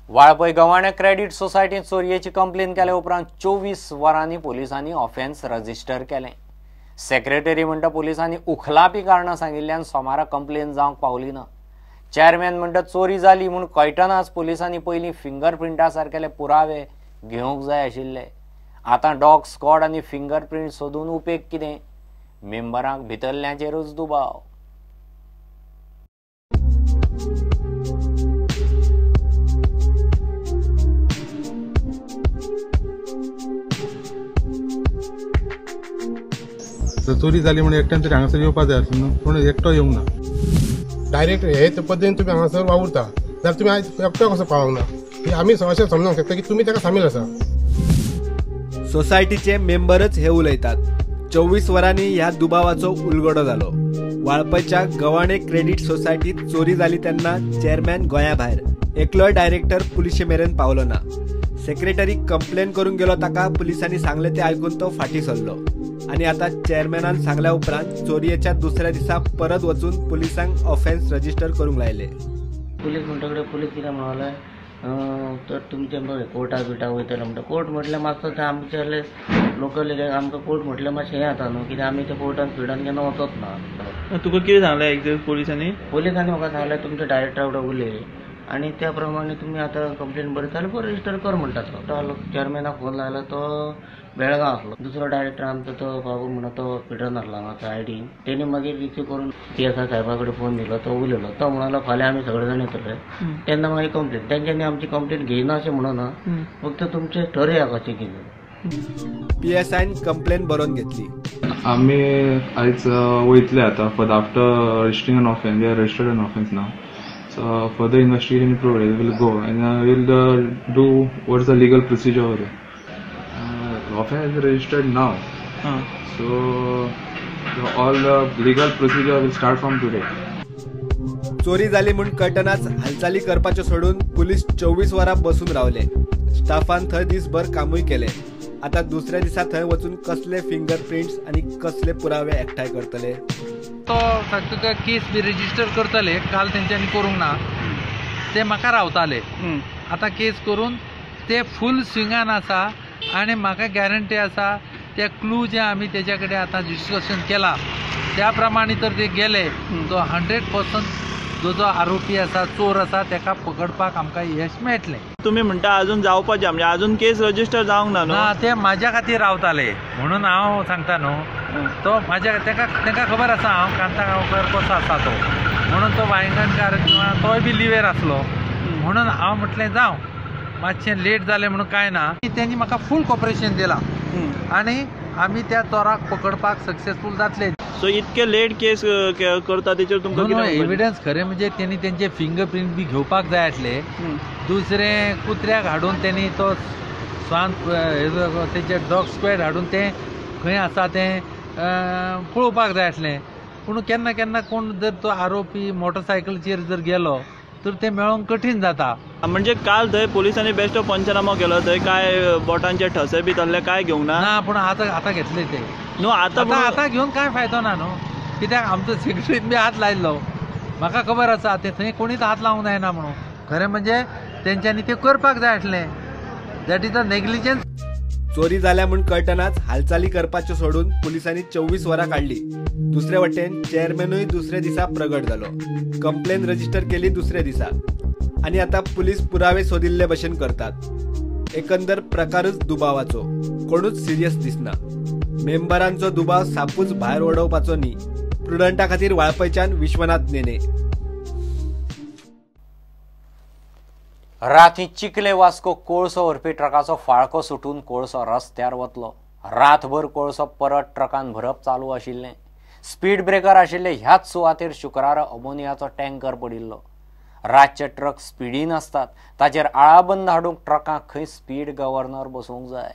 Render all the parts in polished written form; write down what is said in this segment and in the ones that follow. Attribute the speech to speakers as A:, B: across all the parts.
A: Valpoi Gavhane credit सोसायटींत चोरयेची complain केले उपरांत 24 वरांनी पोलिसांनी ऑफेन्स रजिस्टर केलें. सेक्रेटरी म्हणटा पोलिसांनी उखलापी कारणां सांगिल्ल्यान सोमारा कंप्लेन जावंक पावली ना. चेअरमॅन म्हणटा चोरी जाली म्हूण कळटनाच पोलिसांनी पयलीं फिंगरप्रिंटा सारकेले पुरावे घेवंक जाय आशिल्ले. आतां डॉग स्क्वॉड आनी फिंगरप्रिंट सोदून उपेग कितें? मेंबरांक भितरल्यांचेरूच दुबाव.
B: चोरी जाली म्हणून एकट्यान तरी हांगासर येवपा जाय आसलो न्हू, पूण एकटो येवंक ना.
C: डायरेक्ट हे पद्दतीन तुमी हांगासर वावुरता जाल्यार तुमी आयज एकटो कसो पावोंक ना हे आमी अशें समजूंक शकता की तुमी ताका सामील आसा.
D: सोसायटीचे मेंबरच हे उलयतात. 24 वरांनी ह्या दुबावाचो उलगडो जालो. वाळपयच्या गव्हाणे क्रेडीट सोसायटीत चोरी जाली तेन्ना चेअरमॅन गोंया भायर, एकलोय डायरेक्टर पुलिशे मेरेन पावलो ना. सेक्रेटरी कंप्लेन करूंक गेलो ताका पुलिसांनी सांगलें तें आयकून तो फाटीं सरलो. आनी आतां चेअरमॅनान सांगल्या उपरांत चोरयेच्या दुसऱ्या दिसा परत वचून पुलिसांक ऑफेन्स रजिस्टर करूंक लायले.
E: पुलीस म्हणटकडे पुलीस कितें म्हणले तर तुमचे कोर्टा बिर्टा वयतले म्हणटा. कोर्ट म्हटल्यार मातसो ते आमचे लोकल एरियाक आमकां कोर्ट म्हटल्यार मातशें हें जाता न्हू, कित्याक आमी ते कोर्टान फिडान केन्ना वचत ना.
F: तुका कितें सांगलें एक्झॅक्ट पोलिसांनी?
E: पोलिसांनी म्हाका सांगलें तुमच्या डायरेक्टरा कडेन उलय आनी त्या प्रमाणे तुमी आतां कंप्लेन बरयता जाल्यार रजिस्टर कर म्हणटा. तो चेअरमॅनाक फोन लायलो, तो बेळगांव आसलो. दुसरो डायरेक्टर आमचो तो बाबू म्हणून तो हॉस्पिटलान आसलो हांगाचो आयडीन, तेणी मागीर रिसीव करून पी एस I साहेबा कडेन फोन दिलो. तो उलयलो, तो म्हणलो फाल्यां आमी सगळे जाण येतले तेन्ना मागीर कंप्लेन. तेंच्यांनी आमची कंप्लेन घेयना अशें म्हणना, फक्त तुमचें ठरया कशें कितें.
D: पी एस आयन कंप्लेन बरोवन घेतली.
G: आमी आयज वयतले आतां for after registering an offence. We are registered an offence now. So further investigation in progress. We will go and we will do what is the legal procedure over there. Offense is registered now. So all the legal procedure will start from today.
D: चोरी जाली म्हूण कळटनाच हालचाली करपाच्यो सोडून police 24 वरां बसून रावले. Staffan थंय दिसभर कामूय केलें. आतां दुसऱ्या दिसा थंय वचून कसले फिंगरप्रिंट्स आनी कसले पुरावे एकठांय करतले?
H: तो तुका केस बी रजिस्टर करतले. काल तेंच्यांनी करूंक ना, ते म्हाका रावताले. आतां केस करून ते फूल स्विंगान आसा आनी म्हाका गॅरंटी आसा ते क्लू जे आमी तेज्या कडेन आतां डिस्कशन केला त्या प्रमाणे तर ते गेले तो 100% जो जो आरोपी आसा, चोर आसा, तेका पकडपाक आमकां यश मेळटलें.
F: तुमी म्हणटा अजून जावपाचें, म्हणजे अजून केस रजिस्टर जावंक ना न्हू?
H: ना, ते म्हाज्या खातीर रावताले म्हणून हांव सांगता न्हू. तो म्हाज्या तेका खबर आसा हांव कांता गांवकर कसो आसा तो, म्हणून तो वायंगणकार किंवा तोय बी लिवेर आसलो म्हणून हांव म्हटलें जावं मातशें लेट जालें म्हणून कांय ना. तेणी म्हाका फूल कॉपरेशन दिलां आनी आमी त्या चोराक पकडपाक सक्सेसफूल जातले.
F: सो इतके लेट केस करता तेचेर तुमकां कितें
H: एविडन्स? खरें म्हणजे तेणी तेंचे फिंगरप्रिंट बी घेवपाक जाय आसले. दुसरें कुत्र्याक हाडून तेणी तो स्वान तेचे डॉग स्क्वॅड हाडून तें खंय आसा तें पळोवपाक जाय आसलें. पूण केन्ना केन्ना कोण जर तो आरोपी मोटरसायकलीचेर जर गेलो तर तें मेळोंक कठीण जाता.
F: म्हणजे काल थंय पोलिसांनी बेश्टो पंचनामो केलो, थंय काय बोटांचे ठसे बी तसले काय घेवंक ना?
H: ना, पूण आतां आतां घेतले ते न्हू. आतां आतां घेवन कांय फायदो ना न्हू, कित्याक आमचो सेक्रेटरीन बी हात लायल्लो, म्हाका खबर आसा ते थंय कोणीच हात लावंक जायना म्हणून. खरें म्हणजे तेंच्यांनी तें करपाक जाय आसलें. That is a negligence.
D: चोरी जाल्या म्हूण कळटनाच हालचाली करपाच्यो सोडून पुलिसांनी 24 वरां काडली. दुसरे वटेन चेअरमॅनूय दुसऱ्या दिसा प्रगट जालो. कंप्लेन रजिस्टर केली दुसऱ्या दिसा आनी आतां पुलीस पुरावे सोदिल्ले भशेन करतात. एकंदर प्रकारच दुबावाचो, कोणूच सिरियस दिसना. मेंबरांचो दुबाव सापूच भायर वडोवपाचो न्ही. प्रुडंटा खातीर वाळपयच्यान विश्वनाथ नेने.
A: राती चिखले वास्को कोळसो व्हरपी ट्रकाचो फाळको सुटून कोळसो रस्त्यार वतलो. रातभर कोळसो परत ट्रकान भरप चालू आशिल्लें. स्पीड ब्रेकर आशिल्ले ह्याच सुवातेर शुक्रारा अमोनियाचो टँकर पडिल्लो. रातचे ट्रक स्पिडीन आसतात, ताचेर आळाबंद हाडूंक ट्रकांक खंय स्पीड गव्हर्नर बसोवंक जाय.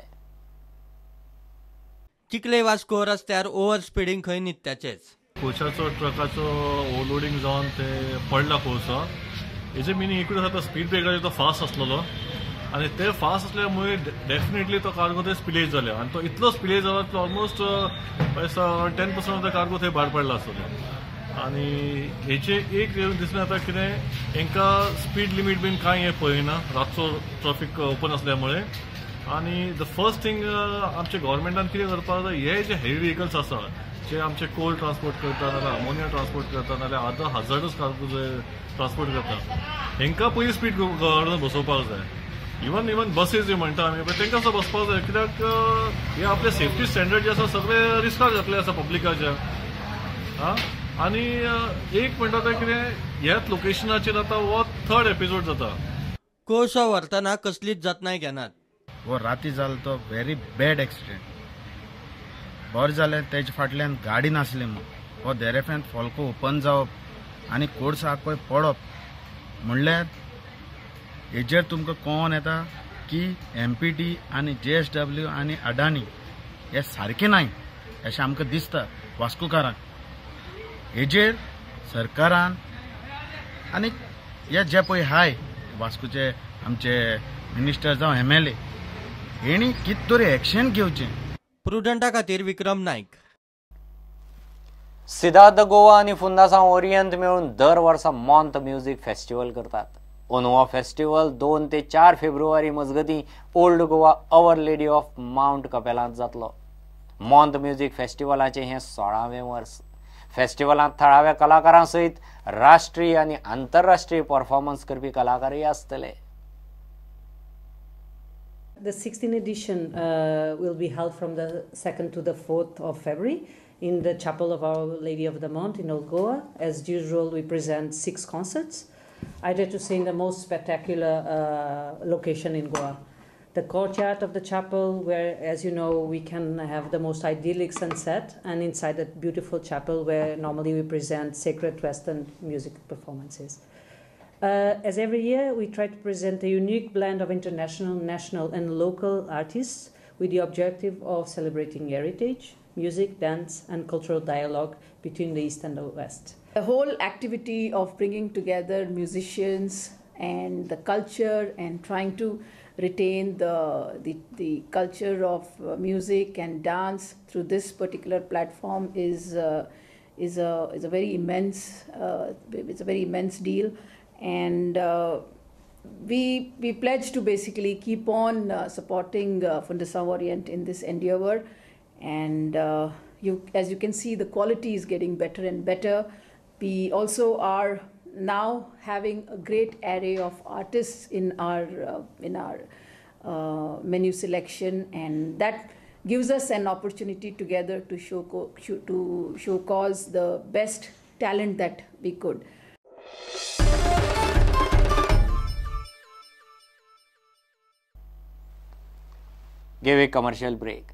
I: चिखले वास्को रस्त्यार ओव्हर स्पिडींग खंय नित्याचेच.
J: कोळशाचो ट्रकाचो ओवरलोडींग जावन ते पडला कोळसो. हेजे मिनींग एकूच आसा, तो स्पीड ब्रेकराचेर तो फास्ट आसलेलो आनी ते फास्ट आसल्यामुळे डेफिनेटली तो कार्गो थंय स्पिलेज जाले आनी तो इतलो स्पिलेज जाला तो ऑलमोस्ट 10% ऑफ the cargo थंय भायर पडला आसतलो. आनी हेचे एक दिसून येता कितें हेंकां स्पीड लिमीट बीन कांय हें पळयना रातचो ट्राफीक ओपन आसल्या मुळे. आनी the first thing आमच्या गव्हर्मेंटान कितें करपाक जाय, हे जे हेवी व्हेकल्स आसा जे आमचे कोल ट्रान्सपोर्ट करता नाल्यार अमोनिया ट्रान्सपोर्ट करता नाल्यार आदर हजार्डस कार्गो जे ट्रान्सपोर्ट करता हेंकां पयलीं स्पीड गव्हर्नर बसोवपाक जाय. इवन इवन बसीस जे म्हणटा आमी पळय तेंकां सुद्दां बसपाक जाय, कित्याक हे आपले सेफ्टी स्टँडर्ड जे आसा सगळे रिस्कार जातले आसा पब्लिकाच्या. आं आनी एक म्हणटा तें कितें ह्याच लोकेशनाचेर आतां हो थर्ड एपिसोड जाता.
I: कोळसो व्हरतना कसलीच जतनाय घेनात.
K: हो राती जालो तो व्हेरी बॅड एक्सिडेंट. बरें जालें तेजे फाटल्यान गाडी नासली म्हूण. हो देरेफ्यांत फॉल्को ओपन जावप आनी कोळसो आखय पडप म्हणल्यार हेजेर तुमकां कोण येता की एमपीटी आनी JSW आनी अडाणी हे सारके नाय अशें आमकां दिसता वास्कोकारांक. हेजेर सरकारान आनी हे जे पळय हाय वास्कोचे आमचे मिनिस्टर जावं MLA हेणी कितें तरी एक्शन घेवचें.
I: प्रुडंटा खातीर विक्रम नायक.
A: सिदाद गोवा आनी फुंदासांव ओरियंत मेळून दर वर्सा मॉन्त म्युझिक फेस्टिवल करतात. अंदू हो फेस्टिवल 2 ते 4 फेब्रुवारी मजगतीं Old Goa Our Lady of Mount कपेलांत जातलो. मॉन्त म्युझिक फेस्टिवलाचें हें 16वें वर्स. फेस्टिवलांत थळाव्या कलाकारां सयत राष्ट्रीय आनी आंतरराष्ट्रीय परफॉर्मन्स करपी कलाकारय आसतले.
L: The 16th edition will be held from the 2nd to the 4th of February in the Chapel of Our Lady of the Mount in Old Goa. As usual, we present 6 concerts. I dare to say in the most spectacular location in Goa. The courtyard of the chapel where, as you know, we can have the most idyllic sunset, and inside that beautiful chapel where normally we present sacred Western music performances. As every year, we try to present a unique blend of international, national and local artists with the objective of celebrating heritage, music, dance and cultural dialogue between the East and the West.
M: The whole activity of bringing together musicians and the culture and trying to retain the culture of music and dance through this particular platform is a very immense it's a very immense deal. And we pledge to basically keep on supporting Fundação Orient in this endeavor. And as you can see, the quality is getting better and better. We also are now having a great array of artists in our menu selection, and that gives us an opportunity together to show cause the best talent that we could.
A: Give a commercial break.